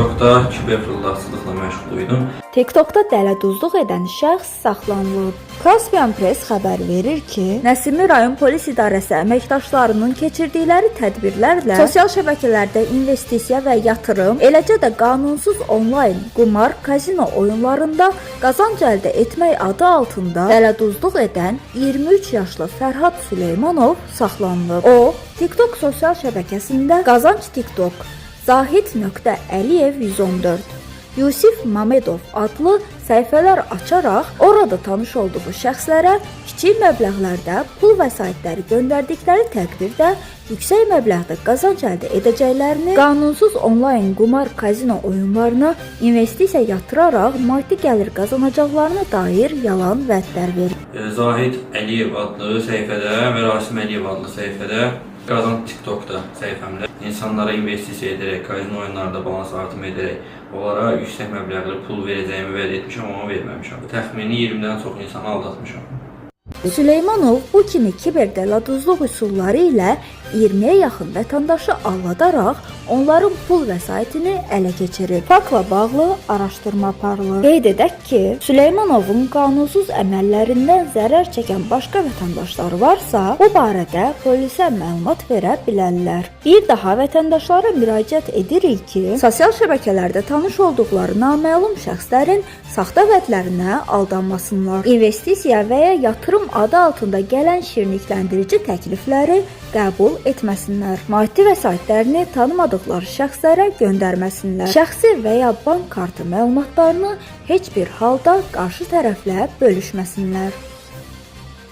TikTokda kiber fırıldaqçılıqla məşğul idim. TikTokda dələduzluq edən şəxs saxlanılıb. Caspian Press xəbər verir ki, Nəsimi rayon polis idarəsi əməkdaşlarının keçirdikləri tədbirlərlə sosial şəbəkələrdə investisiya və yatırım, eləcə də qanunsuz onlayn qumar, kazino oyunlarında qazanc əldə etmək adı altında dələduzluq edən 23 yaşlı Fərhad Süleymanov saxlanılıb. O, TikTok sosial şəbəkəsində Qazanc TikTok Zahid.Əliyev 114 Yusif Mamedov adlı səhifələr açaraq orada tanış olduğu şəxslərə kiçik məbləğlərdə pul vəsaitləri göndərdikləri təqdirdə yüksək məbləğdə qazanc əldə edəcəklərini, qanunsuz onlayn qumar kazino oyunlarına investisiya yatıraraq maddi gəlir qazanacaqlarına dair yalan vədlər verir. Zahid Əliyev adlı səhifədə və Rasim Əliyev adlı səhifədə Qazanc TikTokda səhifəmdə insanlara investisiya edərək, kazino oyunlarında balans artım edərək onlara yüksək məbləğli pul verəcəyimi vəd etmişəm, amma verməmişəm. Təxmini 20-dən çox insanı aldatmışam. Süleymanov bu kimi kiber dələduzluq üsulları ilə 20-yə yaxın vətəndaşı aldadaraq onların pul vəsaitini ələ keçirib. Faktla bağlı araşdırma aparılır. Qeyd edək ki, Süleymanovun qanunsuz əməllərindən zərər çəkən başqa vətəndaşlar varsa, bu barədə polisə məlumat verə bilərlər. Bir daha vətəndaşlara müraciət edirik ki, sosial şəbəkələrdə tanış olduqları naməlum şəxslərin saxta vədlərinə aldanmasınlar. İnvestisiya və ya yatırım adı altında gələn şirinlikləndirici təklifləri qəbul etməsinlər. Maddi vəsaitlərini tanımadıqları şəxslərə göndərməsinlər. Şəxsi və ya bank kartı məlumatlarını heç bir halda qarşı tərəflə bölüşməsinlər.